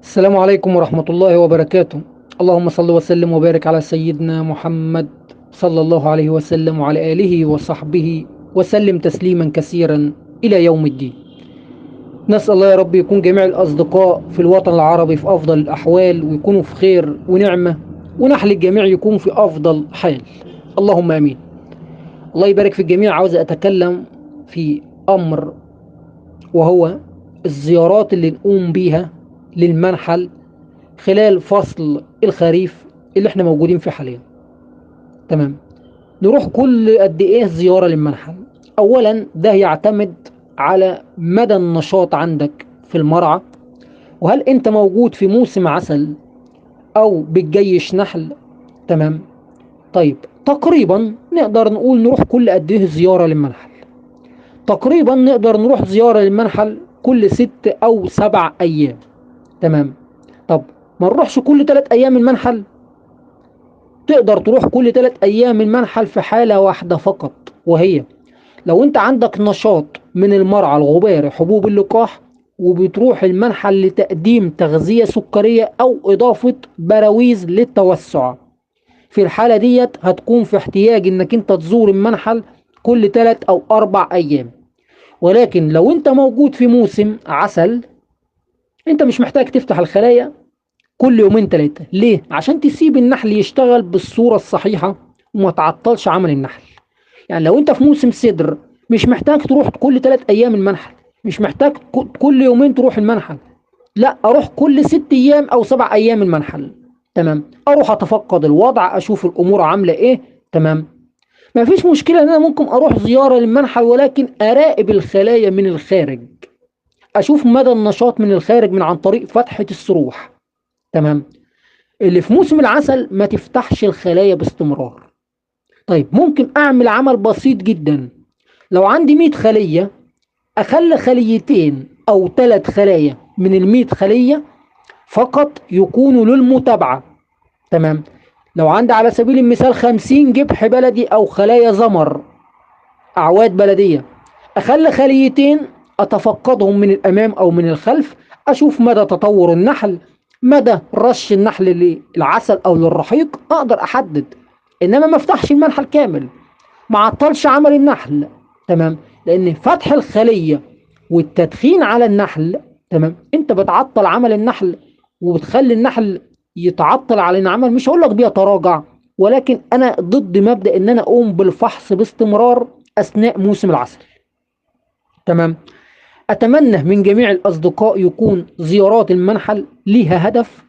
السلام عليكم ورحمة الله وبركاته. اللهم صل وسلم وبارك على سيدنا محمد صلى الله عليه وسلم وعلى آله وصحبه وسلم تسليما كثيرا إلى يوم الدين. نسأل الله يا رب يكون جميع الأصدقاء في الوطن العربي في أفضل الأحوال ويكونوا في خير ونعمة، ونحل الجميع يكون في أفضل حال، اللهم آمين. الله يبارك في الجميع. عاوز أتكلم في أمر وهو الزيارات اللي نقوم بيها للمنحل خلال فصل الخريف اللي احنا موجودين فيه حاليا. تمام، نروح كل قد ايه زيارة للمنحل؟ اولا ده يعتمد على مدى النشاط عندك في المرعى، وهل انت موجود في موسم عسل او بتجيش نحل. تمام، طيب تقريبا نقدر نقول نروح كل قد ايه زيارة للمنحل؟ تقريبا نقدر نروح زيارة للمنحل كل 6 أو 7 أيام. تمام، طب ما نروحش كل 3 أيام المنحل؟ تقدر تروح كل 3 أيام المنحل في حالة واحدة فقط، وهي لو انت عندك نشاط من المرعى الغباري حبوب اللقاح وبتروح المنحل لتقديم تغذية سكرية أو إضافة براويز للتوسع. في الحالة ديت هتكون في احتياج انك انت تزور المنحل كل 3 أو 4 أيام. ولكن لو انت موجود في موسم عسل انت مش محتاج تفتح الخلايا كل 2 3. ليه؟ عشان تسيب النحل يشتغل بالصورة الصحيحة وما تعطلش عمل النحل. يعني لو انت في موسم سدر مش محتاج تروح كل 3 أيام المنحل، مش محتاج كل 2 تروح المنحل، لا اروح كل 6 أيام او 7 أيام المنحل. تمام، اروح اتفقد الوضع، اشوف الامور عاملة ايه. تمام، ما فيش مشكلة ان انا ممكن اروح زيارة للمنحل، ولكن اراقب الخلايا من الخارج، اشوف مدى النشاط من الخارج من عن طريق فتحة السروح. تمام، اللي في موسم العسل ما تفتحش الخلايا باستمرار. طيب ممكن اعمل عمل بسيط جدا، لو عندي 100 خلية اخلي 2 أو 3 خلايا من 100 خلية فقط يكونوا للمتابعة. تمام، لو عندي على سبيل المثال 50 جبح بلدي او خلايا زمر اعواد بلدية، اخلي 2 اتفقدهم من الامام او من الخلف، اشوف مدى تطور النحل، مدى رش النحل للعسل او للرحيق، اقدر احدد. انما ما افتحش المنحل كامل، ما عطلش عمل النحل. تمام، لان فتح الخلية والتدخين على النحل، تمام، انت بتعطل عمل النحل وبتخلي النحل يتعطل على العمل. مش هقول لك بيتراجع، ولكن انا ضد مبدأ ان انا اقوم بالفحص باستمرار اثناء موسم العسل. تمام، اتمنى من جميع الاصدقاء يكون زيارات المنحل ليها هدف،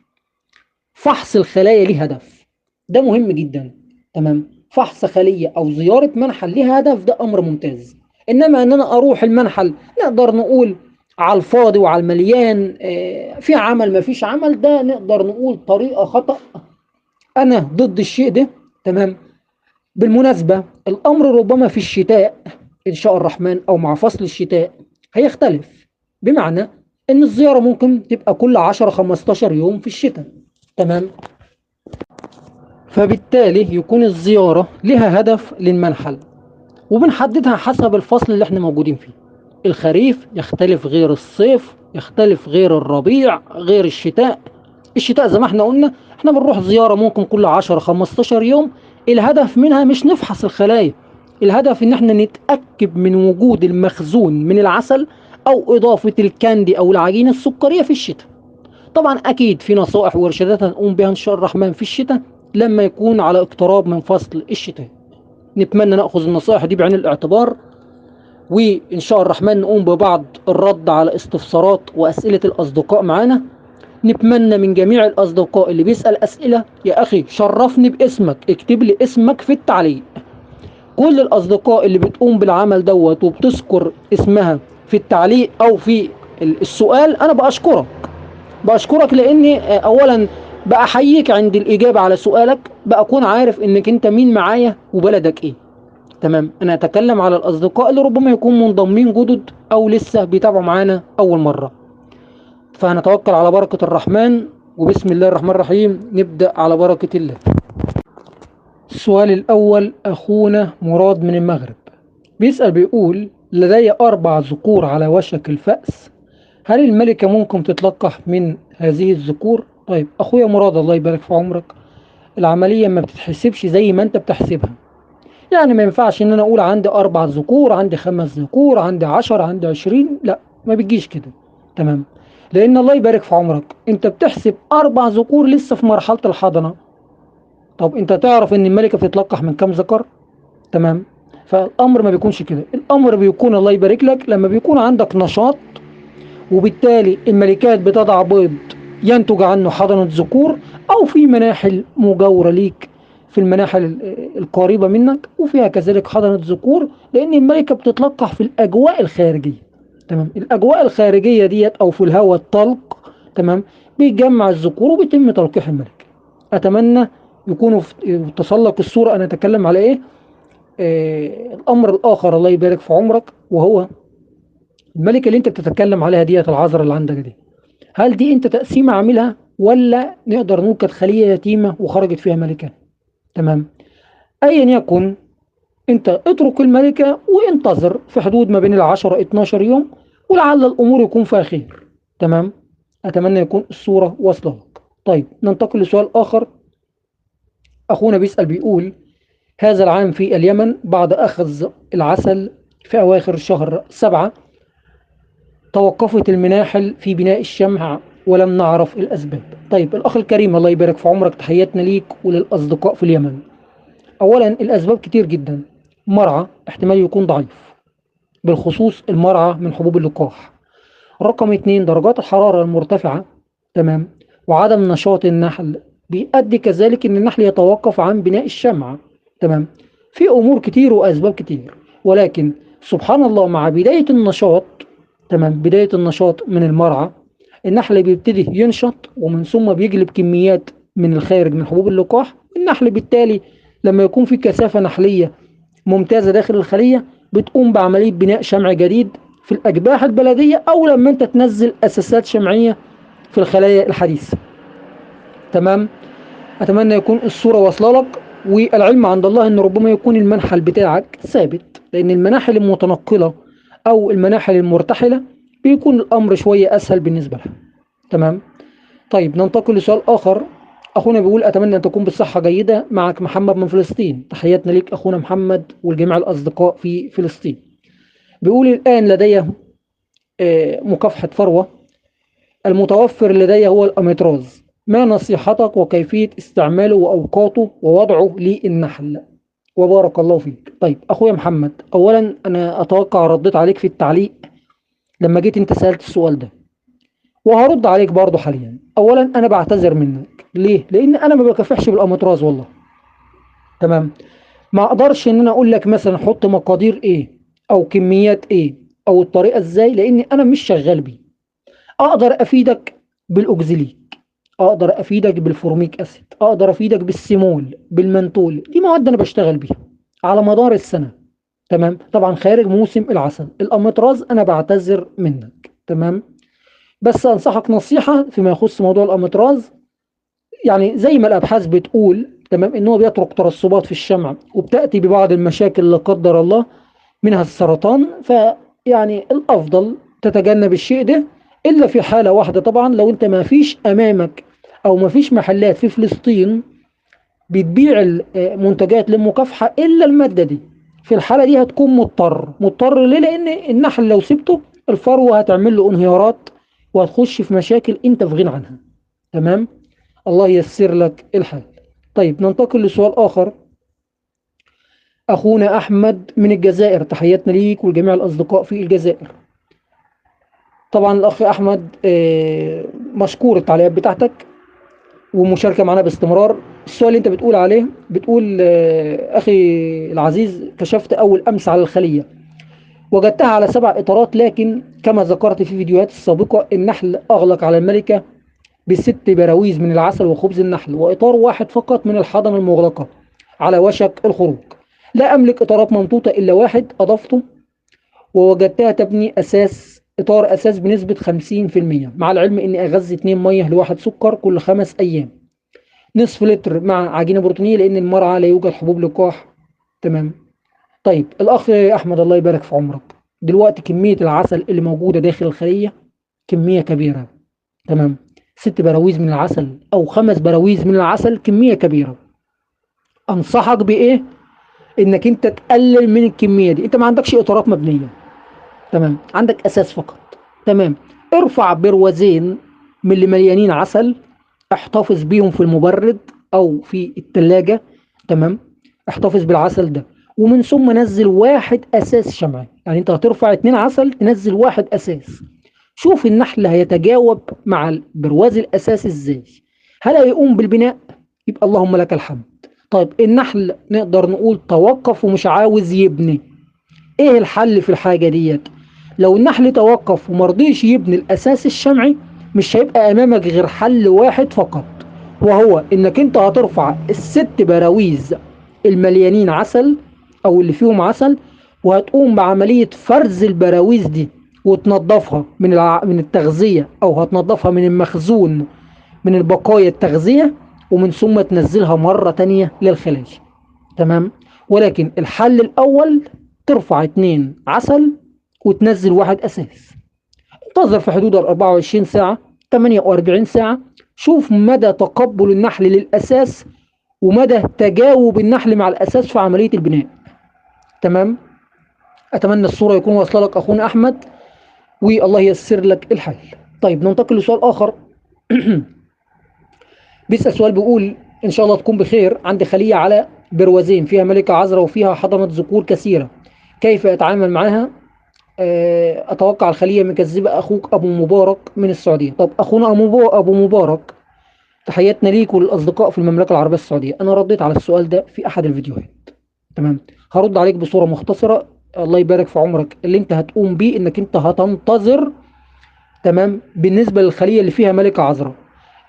فحص الخلايا ليه هدف، ده مهم جدا. تمام، فحص خلية او زيارة منحل ليها هدف، ده امر ممتاز. انما ان انا اروح المنحل نقدر نقول على الفاضي وعلى المليان، في عمل ما فيش عمل، ده نقدر نقول طريقة خطأ، انا ضد الشيء ده. تمام، بالمناسبة الامر ربما في الشتاء ان شاء الرحمن او مع فصل الشتاء هيختلف، بمعنى ان الزيارة ممكن تبقى كل 10-15 يوم في الشتاء. تمام، فبالتالي يكون الزيارة لها هدف للمنحل، وبنحددها حسب الفصل اللي احنا موجودين فيه. الخريف يختلف غير الصيف، يختلف غير الربيع، غير الشتاء. الشتاء زي ما احنا قلنا احنا بنروح زيارة ممكن كل 10-15 يوم، الهدف منها مش نفحص الخلايا، الهدف ان احنا نتأكد من وجود المخزون من العسل او اضافة الكاندي او العجينة السكرية في الشتاء. طبعا اكيد في نصائح وارشادات هنقوم بها ان شاء الرحمن في الشتاء لما يكون على اقتراب من فصل الشتاء. نتمنى نأخذ النصائح دي بعين الاعتبار، وإن شاء الرحمن نقوم ببعض الرد على استفسارات وأسئلة الأصدقاء معانا. نتمنى من جميع الأصدقاء اللي بيسأل أسئلة، يا أخي شرفني باسمك، اكتب لي اسمك في التعليق. كل الأصدقاء اللي بتقوم بالعمل دوت وبتذكر اسمها في التعليق أو في السؤال، أنا بشكرك لأني أولا بأحييك عند الإجابة على سؤالك، بأكون عارف إنك أنت مين معايا وبلدك إيه. تمام، أنا أتكلم على الأصدقاء اللي ربما يكون منضمين جدد أو لسه بيتابعوا معانا أول مرة. فهنتوكل على بركة الرحمن، وبسم الله الرحمن الرحيم نبدأ على بركة الله. السؤال الأول أخونا مراد من المغرب بيسأل، بيقول لدي 4 ذكور على وشك الفأس، هل الملكة ممكن تتلقح من هذه الذكور؟ طيب أخويا مراد الله يبارك في عمرك، العملية ما بتتحسبش زي ما أنت بتحسبها. يعني ما ينفعش إن أنا أقول عندي 4 ذكور، عندي 5 ذكور، عندي 10، عندي 20، لا ما بتجيش كده. تمام، لأن الله يبارك في عمرك أنت بتحسب 4 ذكور لسه في مرحلة الحضنة. طب أنت تعرف إن الملكة بتتلقح من كام ذكر؟ تمام، فالأمر ما بيكونش كده. الأمر بيكون الله يبارك لك لما بيكون عندك نشاط، وبالتالي الملكات بتضع بيض ينتج عنه حضنة ذكور، أو في مناحل مجاورة ليك في المناحل القريبة منك وفيها كذلك حضنة ذكور، لأن الملكة بتتلقح في الأجواء الخارجية. تمام، الأجواء الخارجية ديت أو في الهواء الطلق، تمام، بيتجمع الذكور وبيتم تلقيح الملكة. أتمنى يكونوا تسلق الصورة أنا أتكلم على إيه. الأمر الآخر الله يبارك في عمرك، وهو الملكة اللي أنت بتتكلم عليها ديت، العذراء اللي عندك دي، هل دي أنت تقسيمة عاملها ولا نقدر نقول كانت خلية يتيمة وخرجت فيها ملكة؟ تمام، أيا يكن أنت اترك الملكة وانتظر في حدود ما بين 10 12 يوم، ولعل الأمور يكون فيها خير. تمام، أتمنى يكون الصورة واصلة لك. طيب ننتقل لسؤال آخر. أخونا بيسأل بيقول: هذا العام في اليمن بعد أخذ العسل في أواخر شهر 7 توقفت المناحل في بناء الشمع ولم نعرف الأسباب. طيب الأخ الكريم الله يبارك في عمرك، تحياتنا ليك وللأصدقاء في اليمن. أولا الأسباب كتير جدا. مرعى احتمال يكون ضعيف، بالخصوص المرعى من حبوب اللقاح. رقم 2 درجات الحرارة المرتفعة، تمام، وعدم نشاط النحل بيؤدي كذلك ان النحل يتوقف عن بناء الشمعة. تمام، في امور كتير واسباب كتير، ولكن سبحان الله مع بداية النشاط، تمام، بداية النشاط من المرعى النحل بيبتدي ينشط، ومن ثم بيجلب كميات من الخارج من حبوب اللقاح. النحل بالتالي لما يكون في كثافة نحلية ممتازة داخل الخلية بتقوم بعملية بناء شمع جديد في الأجباح البلدية، أو لما أنت تنزل أساسات شمعية في الخلايا الحديثة. تمام، أتمنى يكون الصورة واصلة لك. والعلم عند الله أن ربما يكون المنحل بتاعك ثابت، لأن المناحل المتنقلة أو المناحل المرتحلة بيكون الأمر شوية أسهل بالنسبة لها. تمام، طيب ننتقل لسؤال آخر. أخونا بيقول: أتمنى أن تكون بالصحة جيدة، معك محمد من فلسطين. تحياتنا ليك أخونا محمد والجميع الأصدقاء في فلسطين. بيقول: الآن لدي مكافحة فروة، المتوفر لدي هو الأميتراز، ما نصيحتك وكيفية استعماله وأوقاته ووضعه للنحل؟ وبارك الله فيك. طيب أخويا محمد، أولا أنا أتوقع رديت عليك في التعليق لما جيت أنت سألت السؤال ده، وهرد عليك برضو حاليا. أولا أنا بعتذر منك، ليه؟ لأن أنا ما بكافحش بالأميتراز والله. تمام، ما أقدرش إن أنا أقول لك مثلا حط مقادير إيه أو كميات إيه أو الطريقة إزاي، لأن أنا مش شغال بيه. أقدر أفيدك بالأوكزيليك، أقدر أفيدك بال formic acid، أقدر أفيدك بالسيمول، بالمنتول، دي مواد أنا بشتغل بيها على مدار السنة. تمام، طبعا خارج موسم العسل. الأميتراز أنا بعتذر منك. تمام، بس أنصحك نصيحة فيما يخص موضوع الأميتراز، يعني زي ما الأبحاث بتقول، تمام، إن هو بيترك ترسبات في الشمع وبتأتي ببعض المشاكل لا قدر الله منها السرطان، فيعني الأفضل تتجنب الشيء ده، إلا في حالة واحدة طبعا، لو أنت ما فيش أمامك أو ما فيش محلات في فلسطين بتبيع المنتجات للمكافحة إلا المادة دي، في الحالة دي هتكون مضطر. مضطر ليه؟ لأن النحل لو سبته الفروة هتعمل له انهيارات وهتخش في مشاكل أنت في غنى عنها. تمام، الله ييسر لك الحال. طيب ننتقل لسؤال آخر. أخونا أحمد من الجزائر، تحياتنا ليك ولجميع الأصدقاء في الجزائر. طبعا الأخ أحمد مشكور التعليقات بتاعتك ومشاركة معنا باستمرار. السؤال اللي انت بتقول عليه، بتقول أخي العزيز، كشفت أول أمس على الخلية وجدتها على 7 إطارات، لكن كما ذكرت في فيديوهات السابقة النحل أغلق على الملكة ب6 براويز من العسل وخبز النحل، وإطار واحد فقط من الحضنة المغلقة على وشك الخروج. لا أملك إطارات ممطوطة إلا واحد أضفته، ووجدتها تبني أساس إطار أساس بنسبة 50%، مع العلم إني أغذي 2 مية لواحد سكر كل 5 أيام، نصف لتر مع عجينة بروتينية لأن المرعى لا يوجد حبوب لقاح. تمام. طيب الأخ أحمد الله يبارك في عمرك، دلوقتي كمية العسل اللي موجودة داخل الخلية كمية كبيرة. تمام، 6 براويز من العسل أو 5 براويز من العسل كمية كبيرة. أنصحك بإيه؟ إنك أنت تقلل من الكمية دي. أنت ما عندكش إطارات مبنية، تمام، عندك أساس فقط. تمام، ارفع بروازين من اللي مليانين عسل، احتفظ بيهم في المبرد أو في التلاجة. تمام، احتفظ بالعسل ده، ومن ثم نزل 1 أساس شمعي. يعني أنت هترفع 2 عسل، تنزل 1 أساس. شوف النحل هيتجاوب مع البرواز الأساسي إزاي، هل هيقوم بالبناء؟ يبقى اللهم لك الحمد. طيب النحل نقدر نقول توقف ومش عاوز يبني، ايه الحل في الحاجة ديت؟ لو النحل توقف ومرضيش يبني الأساس الشمعي، مش هيبقى أمامك غير حل واحد فقط، وهو إنك أنت هترفع ال6 براويز المليانين عسل أو اللي فيهم عسل، وهتقوم بعملية فرز البراويز دي وتنظفها من التغذية، أو هتنظفها من المخزون من البقايا التغذية، ومن ثم تنزلها مرة تانية للخلايا. تمام، ولكن الحل الأول ترفع 2 عسل وتنزل 1 أساس. انتظر في حدود 24 ساعة 48 ساعة، شوف مدى تقبل النحل للأساس ومدى تجاوب النحل مع الأساس في عملية البناء. تمام، أتمنى الصورة يكون واصلة لك أخونا أحمد، والله ييسر لك الحل. طيب ننتقل لسؤال آخر. بيسأل سؤال بيقول إن شاء الله تكون بخير، عندي خلية على بروازين فيها ملكة عذراء وفيها حضنة ذكور كثيرة، كيف أتعامل معاها؟ أتوقع الخلية مكذبة. أخوك أبو مبارك من السعودية. طب أخونا أبو مبارك، تحياتنا ليك وللأصدقاء في المملكة العربية السعودية. أنا رديت على السؤال ده في أحد الفيديوهات. تمام، هرد عليك بصورة مختصرة. الله يبارك في عمرك. اللي انت هتقوم بيه انك انت هتنتظر. تمام، بالنسبة للخلية اللي فيها ملكة عذراء،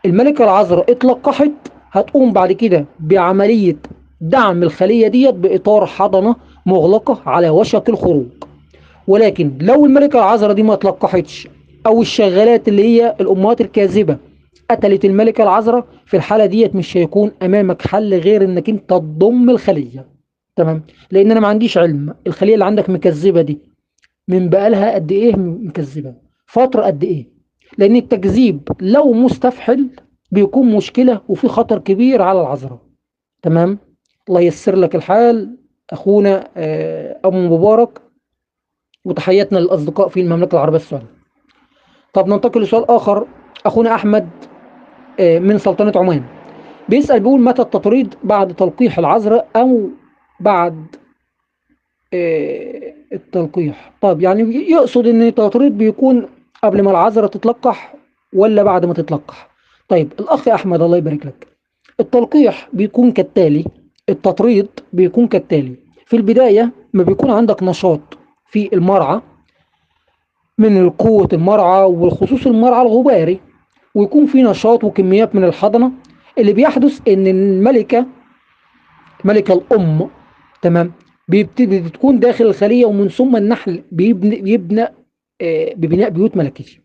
الملكة العذراء اتلقحت، هتقوم بعد كده بعملية دعم الخلية ديت بإطار حضنة مغلقة على وشك الخروج. ولكن لو الملكة العذراء دي ما اتلقحتش، أو الشغالات اللي هي الأمهات الكاذبة قتلت الملكة العذراء، في الحالة ديت مش هيكون أمامك حل غير انك انت تضم الخلية. تمام، لأن أنا ما عنديش علم الخلية اللي عندك مكذبة دي من بقالها قد إيه مكذبة، فترة قد إيه، لأن التكذيب لو مستفحل بيكون مشكلة وفي خطر كبير على العذراء. تمام، الله ييسر لك الحال أخونا أبو مبارك، وتحياتنا للأصدقاء في المملكة العربية السعودية. طب ننتقل لسؤال آخر. أخونا أحمد من سلطنة عمان بيسأل بيقول متى التطريد بعد تلقيح العذراء أو بعد التلقيح؟ طب يعني يقصد ان التطريد بيكون قبل ما العذراء تتلقح ولا بعد ما تتلقح؟ طيب الأخ أحمد الله يبارك لك، التلقيح بيكون كالتالي، التطريد بيكون كالتالي. في البداية ما بيكون عندك نشاط في المرعى من قوة المرعى والخصوص المرعى الغباري، ويكون في نشاط وكميات من الحضنة. اللي بيحدث ان الملكة، ملكة الأم، تمام، بتكون داخل الخلية، ومن ثم النحل بيبنى ببناء بيوت ملكية.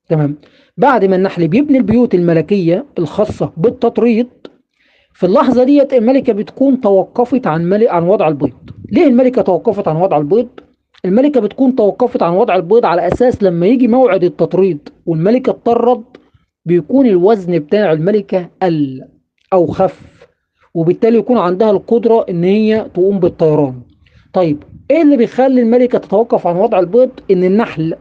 تمام، بعد ما النحل بيبني البيوت الملكية الخاصة بالتطريد، في اللحظة ديت الملكة بتكون توقفت عن وضع البيض. ليه الملكة توقفت عن وضع البيض؟ الملكة بتكون توقفت عن وضع البيض على أساس لما يجي موعد التطريد والملكة تطرد بيكون الوزن بتاع الملكة قل أو خف، وبالتالي يكون عندها القدرة إن هي تقوم بالطيران. طيب إيه اللي بيخلي الملكة تتوقف عن وضع البيض؟ إن النحل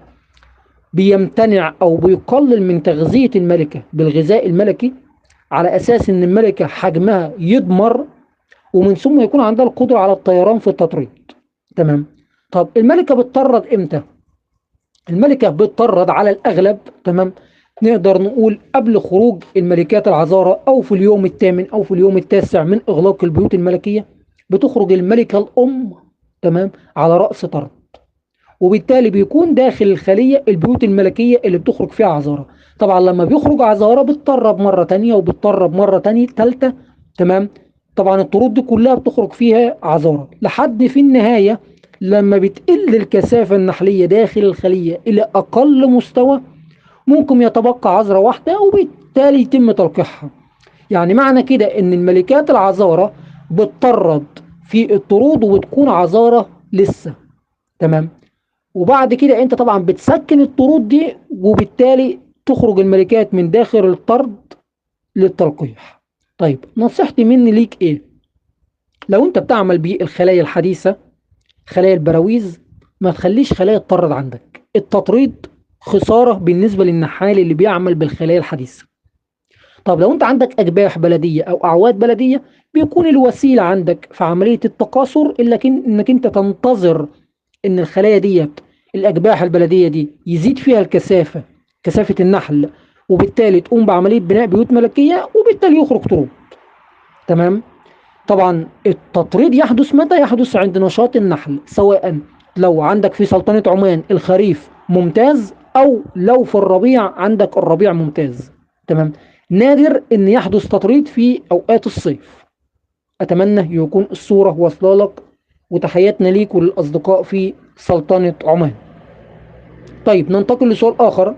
بيمتنع أو بيقلل من تغذية الملكة بالغذاء الملكي على أساس إن الملكة حجمها يضمر، ومن ثم يكون عندها القدرة على الطيران في التطريد. تمام. طب الملكة بتطرد إمتى؟ الملكة بتطرد على الأغلب، تمام، نقدر نقول قبل خروج الملكات العذارى أو في اليوم الثامن أو في اليوم التاسع من إغلاق البيوت الملكية بتخرج الملكة الأم، تمام، على رأس طرد، وبالتالي بيكون داخل الخلية البيوت الملكية اللي بتخرج فيها عذارى. طبعا لما بيخرج عذارى بتطرب مرة تانية وبتطرب مرة تانية تالتة، تمام. طبعا الطرود دي كلها بتخرج فيها عذارى لحد في النهاية لما بتقل الكثافة النحلية داخل الخلية إلى أقل مستوى ممكن يتبقى عذرة واحدة وبالتالي يتم تلقيحها. يعني معنى كده إن الملكات العذارى بتطرد في الطرود وبتكون عذارى لسه، تمام. وبعد كده انت طبعا بتسكن الطرود دي، وبالتالي تخرج الملكات من داخل الطرد للتلقيح. طيب نصيحتي مني ليك ايه؟ لو انت بتعمل بالخلايا الحديثة خلايا البراويز، ما تخليش خلايا تطرد عندك. التطريد خسارة بالنسبة للنحال اللي بيعمل بالخلايا الحديثة. طب لو انت عندك اجباح بلدية او اعواد بلدية، بيكون الوسيلة عندك في عملية التكاثر انك انت تنتظر ان الخلايا ديت الاجباح البلدية دي يزيد فيها الكثافة، كثافة النحل، وبالتالي تقوم بعملية بناء بيوت ملكية، وبالتالي يخرج طرود. تمام. طبعا التطريد يحدث متى؟ يحدث عند نشاط النحل، سواء لو عندك في سلطنة عمان الخريف ممتاز، او لو في الربيع عندك الربيع ممتاز. تمام. نادر ان يحدث تطريد في اوقات الصيف. اتمنى يكون الصورة واصله لك، وتحياتنا ليك وللاصدقاء في سلطنة عمان. طيب ننتقل لسؤال اخر.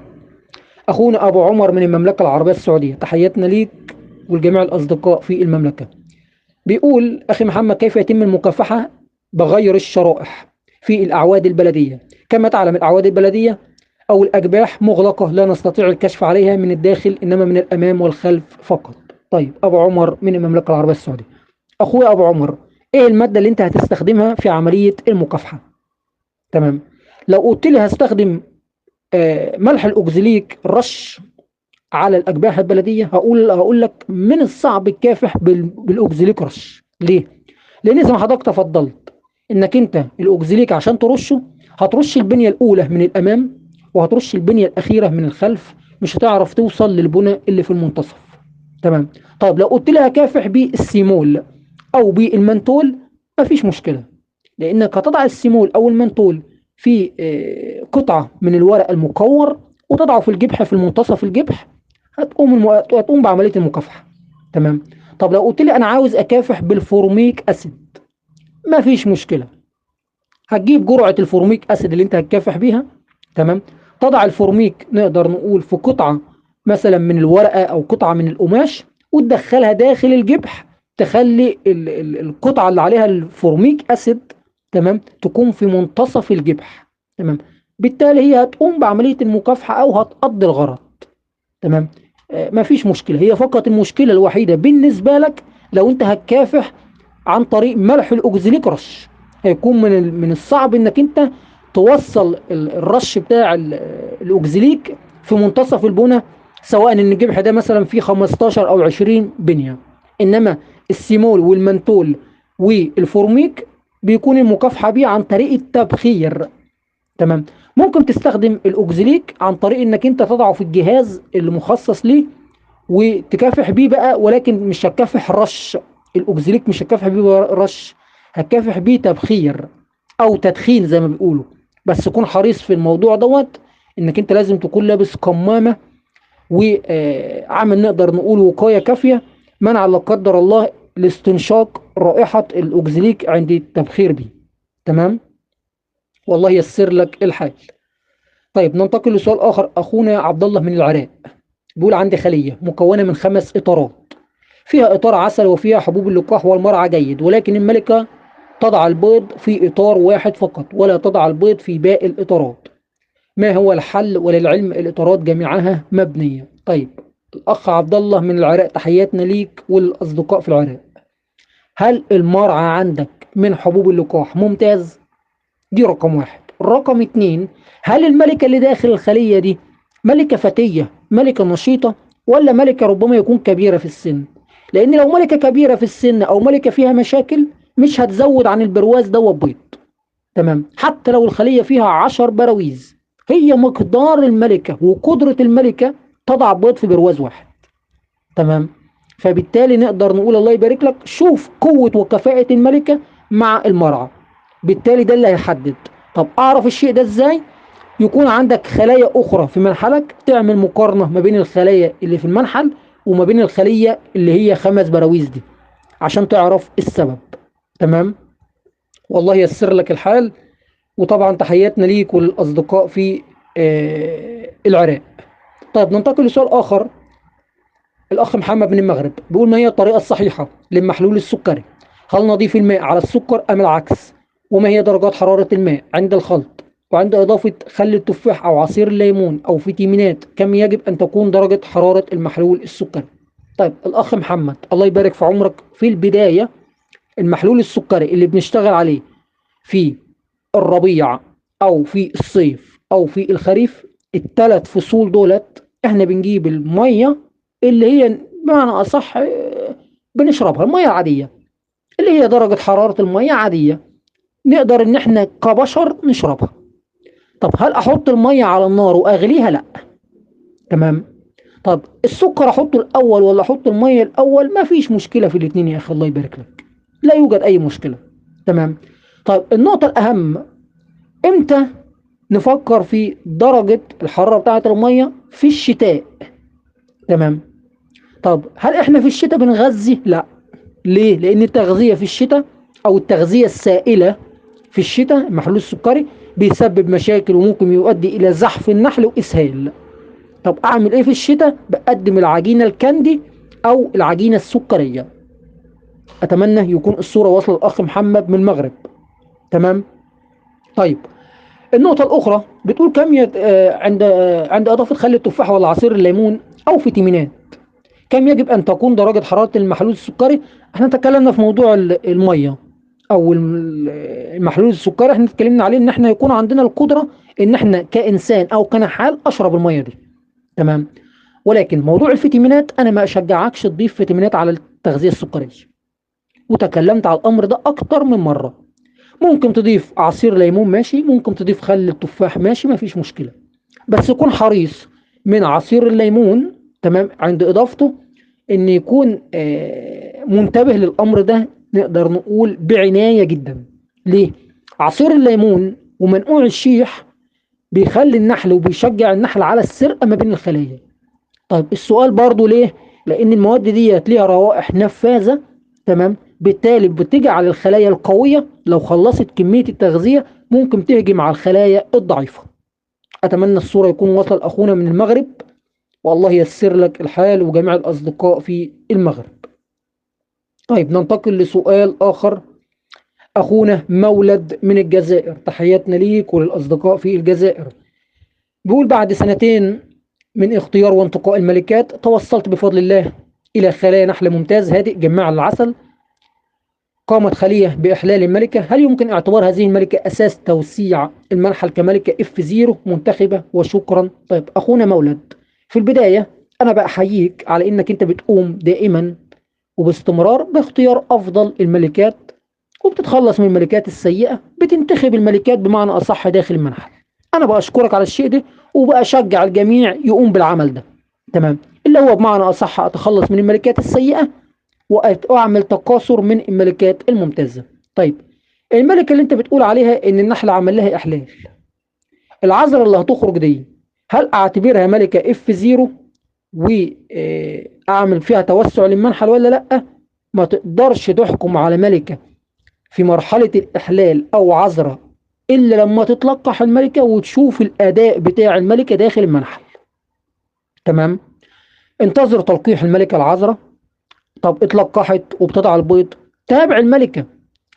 اخونا ابو عمر من المملكة العربية السعودية، تحياتنا ليك ولجميع الاصدقاء في المملكة. بيقول اخي محمد، كيف يتم المكافحة بغير الشرائح في الاعواد البلدية؟ كما تعلم الاعواد البلدية او الاجباح مغلقة، لا نستطيع الكشف عليها من الداخل، انما من الامام والخلف فقط. طيب ابو عمر من المملكة العربية السعودية، اخويا ابو عمر، ايه المادة اللي انت هتستخدمها في عملية المكافحة؟ تمام. لو قلت لي هستخدم ملح الاوكزيليك رش على الاجباح البلدية، هقول لك من الصعب الكافح بالاوكزيليك رش. ليه؟ لان زي ما حضرتك تفضلت انك انت الاوكزيليك عشان ترشه هترش البنية الاولى من الامام وهترش البنية الاخيرة من الخلف، مش هتعرف توصل للبنى اللي في المنتصف. تمام. طيب لو قلت لها كافح بالسيمول او بالمنتول مفيش مشكلة، لانك هتضع السيمول او المنتول في قطعه من الورق المكور وتضعه في الجبح في المنتصف الجبح، هتقوم بعملية المكافحه. تمام. طب لو قلت لي انا عاوز اكافح بال formic acid، مفيش مشكلة، هتجيب جرعة ال formic acid اللي انت هتكافح بيها. تمام. تضع الفورميك نقدر نقول في قطعه مثلا من الورقة او قطعه من القماش، وتدخلها داخل الجبح، تخلي القطعة اللي عليها ال formic acid، تمام، تكون في منتصف الجبح. تمام. بالتالي هي هتقوم بعملية المكافحه او هتقضي الغرض. تمام. مفيش مشكلة. هي فقط المشكلة الوحيدة بالنسبة لك لو انت هتكافح عن طريق ملح الاوكزيليك رش، هيكون من الصعب انك انت توصل الرش بتاع الاوكزيليك في منتصف البنى، سواء ان الجبح ده مثلا فيه 15 او 20 بنيه. انما السيمول والمنتول والفورميك بيكون المكافحه بيه عن طريق التبخير. تمام. ممكن تستخدم الاوكزيليك عن طريق انك انت تضعه في الجهاز اللي مخصص ليه وتكافح بيه بقى، ولكن مش هتكافح رش. الاوكزيليك مش هتكافح بيه رش، هتكافح بيه تبخير او تدخين زي ما بيقولوا. بس كون حريص في الموضوع دوت، انك انت لازم تكون لابس كمامه وعامل نقدر نقول وقاية كافيه منع لا قدر الله لاستنشاق رائحة الاوكزيليك عند التبخير بيه. تمام. والله ييسر لك الحال. طيب ننتقل لسؤال اخر. اخونا عبد الله من العراق بيقول عندي خليه مكونة من 5 اطارات، فيها اطار عسل وفيها حبوب اللقاح والمرعى جيد، ولكن الملكة تضع البيض في اطار واحد فقط ولا تضع البيض في باقي الاطارات. ما هو الحل؟ وللعلم الاطارات جميعها مبنية. طيب الاخ عبد الله من العراق، تحياتنا ليك والاصدقاء في العراق. هل المرعى عندك من حبوب اللقاح ممتاز؟ دي رقم واحد. رقم 2، هل الملكة اللي داخل الخلية دي ملكة فتية، ملكة نشيطة، ولا ملكة ربما يكون كبيرة في السن؟ لأن لو ملكة كبيرة في السن أو ملكة فيها مشاكل مش هتزود عن البرواز دوت بيض. تمام. حتى لو الخلية فيها 10 براويز، هي مقدار الملكة وقدرة الملكة تضع بيض في برواز واحد. تمام. فبالتالي نقدر نقول الله يبارك لك، شوف قوة وكفاءة الملكة مع المرعى، بالتالي ده اللي هيحدد. طب اعرف الشيء ده ازاي؟ يكون عندك خلايا اخرى في منحلك، تعمل مقارنة ما بين الخلايا اللي في المنحل وما بين الخلية اللي هي 5 براويز دي عشان تعرف السبب. تمام. والله ييسر لك الحال. وطبعا تحياتنا ليك وللاصدقاء في العراق. طيب ننتقل لسؤال اخر. الاخ محمد من المغرب بيقول ما هي الطريقة الصحيحة للمحلول السكري؟ هل نضيف الماء على السكر ام العكس؟ وما هي درجات حرارة الماء عند الخلط؟ وعند إضافة خل التفاح أو عصير الليمون أو فيتامينات كم يجب أن تكون درجة حرارة المحلول السكري؟ طيب الأخ محمد الله يبارك في عمرك، في البداية المحلول السكري اللي بنشتغل عليه في الربيع أو في الصيف أو في الخريف، الثلاث فصول دولت احنا بنجيب المية اللي هي بمعنى أصح بنشربها، المية العادية اللي هي درجة حرارة المية عادية نقدر ان احنا كبشر نشربها. طب هل احط المية على النار واغليها؟ لا. تمام. طب السكر احطه الاول ولا احط المية الاول؟ ما فيش مشكلة في الاتنين يا اخي، الله يبارك لك، لا يوجد اي مشكلة. تمام. طيب النقطة الاهم، امتى نفكر في درجة الحرارة بتاعة المية؟ في الشتاء. تمام. طب هل احنا في الشتاء بنغذي؟ لا. ليه؟ لان التغذية في الشتاء او التغذية السائلة في الشتاء المحلول السكري بيسبب مشاكل وممكن يؤدي الى زحف النحل واسهال. طب اعمل ايه في الشتاء؟ بقدم العجينة الكاندي او العجينة السكرية. اتمنى يكون الصورة واصلة للاخ محمد من المغرب. تمام. طيب النقطة الأخرى بتقول كم عند إضافة خل التفاح ولا عصير الليمون أو فيتامينات كم يجب أن تكون درجة حرارة المحلول السكري؟ احنا تكلمنا في موضوع المية أو المحلول السكري، احنا اتكلمنا عليه إن احنا يكون عندنا القدرة إن احنا كإنسان أو كنحال أشرب المية دي. تمام. ولكن موضوع الفيتامينات أنا ما أشجعكش تضيف فيتامينات على التغذية السكرية، وتكلمت على الأمر ده أكتر من مرة. ممكن تضيف عصير ليمون ماشي، ممكن تضيف خل التفاح ماشي، ما فيش مشكلة، بس يكون حريص من عصير الليمون، تمام، عند إضافته إن يكون منتبه للأمر ده، نقدر نقول بعناية جدا. ليه؟ عصير الليمون ومنقوع الشيح بيخلي النحل وبيشجع النحل على السرقة ما بين الخلايا. طيب السؤال برضو ليه؟ لأن المواد ديت ليها روائح نفاذة، تمام، بالتالي بتجعل الخلايا القوية لو خلصت كمية التغذية ممكن تهجم على الخلايا الضعيفة. أتمنى الصورة يكون وصل أخونا من المغرب، والله ييسر لك الحال وجميع الأصدقاء في المغرب. طيب ننتقل لسؤال آخر، أخونا مولد من الجزائر، تحياتنا ليك وللأصدقاء في الجزائر. بيقول بعد سنتين من اختيار وانتقاء الملكات توصلت بفضل الله إلى خلايا نحل ممتاز هادئ جماع العسل، قامت خلية بإحلال الملكة، هل يمكن اعتبار هذه الملكة أساس توسيع المنحل كملكة F0 منتخبة؟ وشكرا. طيب أخونا مولد، في البداية أنا بأحييك على إنك أنت بتقوم دائما وباستمرار باختيار أفضل الملكات، وبتتخلص من الملكات السيئة، بتنتخب الملكات بمعنى أصح داخل المنحل. أنا بأشكرك على الشيء ده وبأشجع الجميع يقوم بالعمل ده. تمام، اللي هو بمعنى أصح أتخلص من الملكات السيئة وأعمل تكاثر من الملكات الممتازة. طيب الملكة اللي انت بتقول عليها ان النحل عمل لها إحلال، العذرة اللي هتخرج دي هل اعتبرها ملكة F0 واعمل فيها توسع للمنحل ولا لا؟ ما تقدرش تحكم على ملكة في مرحلة الإحلال أو عذرة إلا لما تتلقح الملكة وتشوف الأداء بتاع الملكة داخل المنحل. تمام، انتظر تلقيح الملكة العذرة. طب اتلقحت وبتضع البيض، تابع الملكة.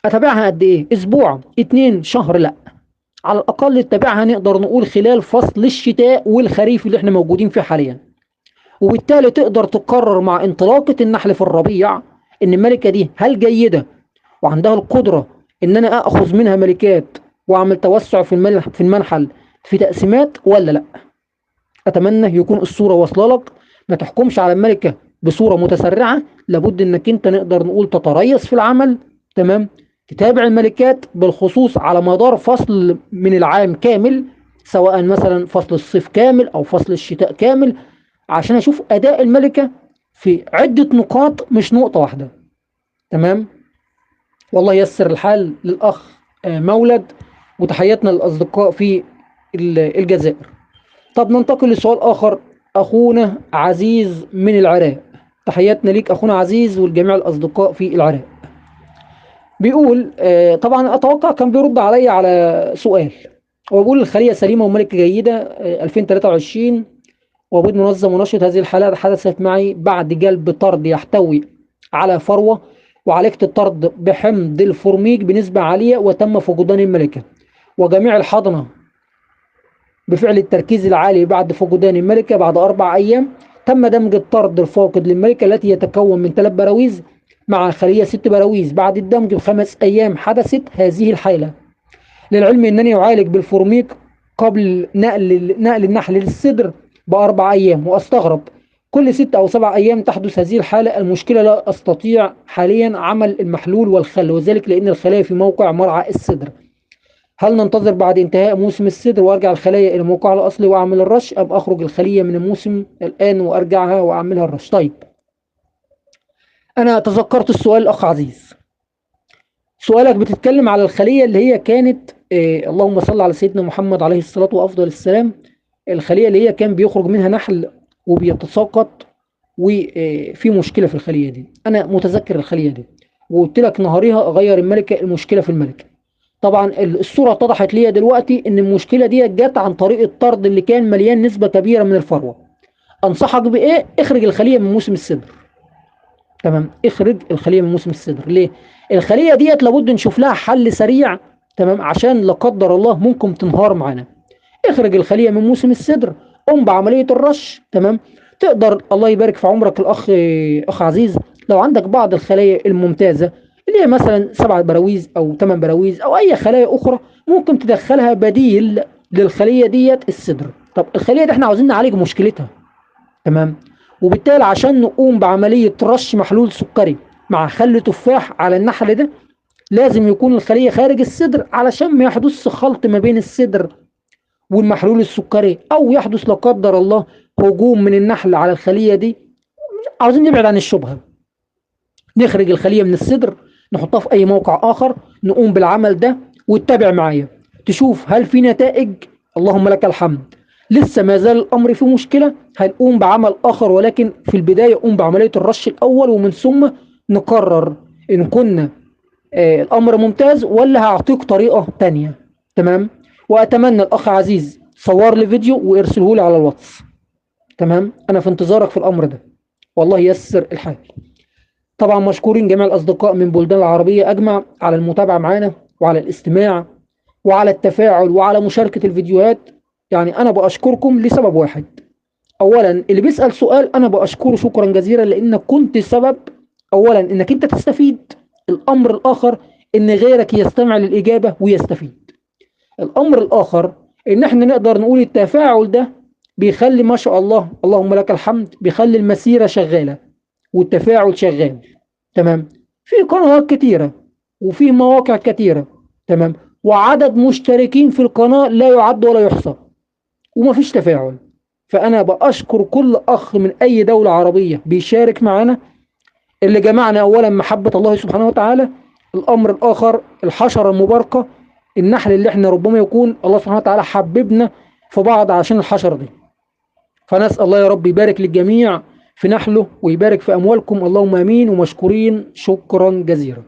اتابعها قد ايه؟ اسبوع، 2، شهر؟ لا، على الاقل اتابعها نقدر نقول خلال فصل الشتاء والخريف اللي احنا موجودين فيه حاليا. وبالتالي تقدر تقرر مع انطلاقة النحل في الربيع ان الملكة دي هل جيدة وعندها القدرة ان انا اخذ منها ملكات واعمل توسع في المنحل في تقسيمات ولا لا. اتمنى يكون الصورة واصلة لك. ما تحكمش على الملكة بصورة متسرعة، لابد انك انت نقدر نقول تتريث في العمل. تمام، تتابع الملكات بالخصوص على مدار فصل من العام كامل، سواء مثلا فصل الصيف كامل او فصل الشتاء كامل، عشان اشوف اداء الملكة في عدة نقاط مش نقطة واحدة. تمام، والله ييسر الحال للاخ مولد، وتحياتنا للاصدقاء في الجزائر. طب ننتقل لسؤال اخر، اخونا عزيز من العراق، تحياتنا ليك اخونا عزيز والجميع الاصدقاء في العراق. بيقول طبعا اتوقع كان بيرد علي على سؤال، هو بيقول الخلية سليمة وملكه جيدة 2023 وبيض منظم ونشط، هذه الحالة حدثت معي بعد جلب طرد يحتوي على فروه، وعالجت الطرد بحمض الفورميك بنسبة عالية وتم فقدان الملكة وجميع الحضنه بفعل التركيز العالي بعد فقدان الملكة بعد 4 أيام. تم دمج الطرد الفاقد للملكة التي يتكون من 3 براويز مع خلية 6 براويز. بعد الدمج ب5 أيام حدثت هذه الحالة. للعلم أنني أعالج بالفورميك قبل نقل النحل للصدر ب4 أيام، وأستغرب كل 6 أو 7 أيام تحدث هذه الحالة. المشكلة لا أستطيع حاليا عمل المحلول والخل، وذلك لأن الخلايا في موقع مرعى الصدر. هل ننتظر بعد انتهاء موسم الصدر وارجع الخلايا الى موقعها الاصلي واعمل الرش، ام اخرج الخلية من الموسم الان وارجعها واعملها الرش؟ طيب، انا تذكرت السؤال الاخ عزيز. سؤالك بتتكلم على الخلية اللي هي كانت اللهم صل على سيدنا محمد عليه الصلاة وافضل السلام، الخلية اللي هي كان بيخرج منها نحل وبيتساقط وفي مشكلة في الخلية دي. انا متذكر الخلية دي وقلت لك نهاريها اغير الملكة، المشكلة في الملكة. طبعا الصورة اتضحت لي دلوقتي ان المشكلة دي جت عن طريق الطرد اللي كان مليان نسبة كبيرة من الفروة. انصحك بايه؟ اخرج الخلية من موسم الصدر. تمام، اخرج الخلية من موسم الصدر. ليه؟ الخلية ديت لابد نشوف لها حل سريع، تمام، عشان لا قدر الله ممكن تنهار معانا. اخرج الخلية من موسم الصدر، قم بعملية الرش. تمام، تقدر الله يبارك في عمرك الاخ اخ عزيز، لو عندك بعض الخلايا الممتازة اللي هي مثلا 7 براويز او 8 براويز او اي خلايا اخرى، ممكن تدخلها بديل للخليه ديت الصدر. طب الخلية دي احنا عاوزين نعالج مشكلتها، تمام، وبالتالي عشان نقوم بعملية رش محلول سكري مع خل تفاح على النحل ده، لازم يكون الخلية خارج الصدر علشان ما يحدث خلط ما بين الصدر والمحلول السكري، او يحدث لا قدر الله هجوم من النحل على الخلية دي. عاوزين نبعد عن الشبهة، نخرج الخلية من الصدر، نحطها في اي موقع اخر، نقوم بالعمل ده وتتابع معايا تشوف هل في نتائج. اللهم لك الحمد. لسه ما زال الامر فيه مشكلة، هنقوم بعمل اخر، ولكن في البداية قوم بعملية الرش الاول، ومن ثم نقرر ان كنا الامر ممتاز ولا هعطيك طريقه تانية. تمام، واتمنى الاخ عزيز صور لي فيديو وارسله لي على الواتس. تمام، انا في انتظارك في الامر ده، والله ييسر الحال. طبعا مشكورين جميع الأصدقاء من بلدان العربية أجمع على المتابعة معانا وعلى الاستماع وعلى التفاعل وعلى مشاركة الفيديوهات. يعني أنا بأشكركم لسبب واحد، أولا اللي بيسأل سؤال أنا بأشكره شكرا جزيلا لأنك كنت سبب أولا إنك أنت تستفيد، الأمر الآخر إن غيرك يستمع للإجابة ويستفيد، الأمر الآخر إن إحنا نقدر نقول التفاعل ده بيخلي ما شاء الله اللهم لك الحمد بيخلي المسيرة شغالة والتفاعل شغال. تمام، في قنوات كتيرة وفي مواقع كتيرة، تمام، وعدد مشتركين في القناة لا يعد ولا يحصى ومفيش تفاعل. فأنا بأشكر كل أخ من أي دولة عربية بيشارك معانا، اللي جمعنا أولا محبة الله سبحانه وتعالى، الأمر الآخر الحشرة المباركة النحل اللي احنا ربما يكون الله سبحانه وتعالى حببنا في بعض عشان الحشرة دي. فنسأل الله يا رب يبارك للجميع في نحله ويبارك في أموالكم، اللهم آمين، ومشكورين شكرا جزيلا.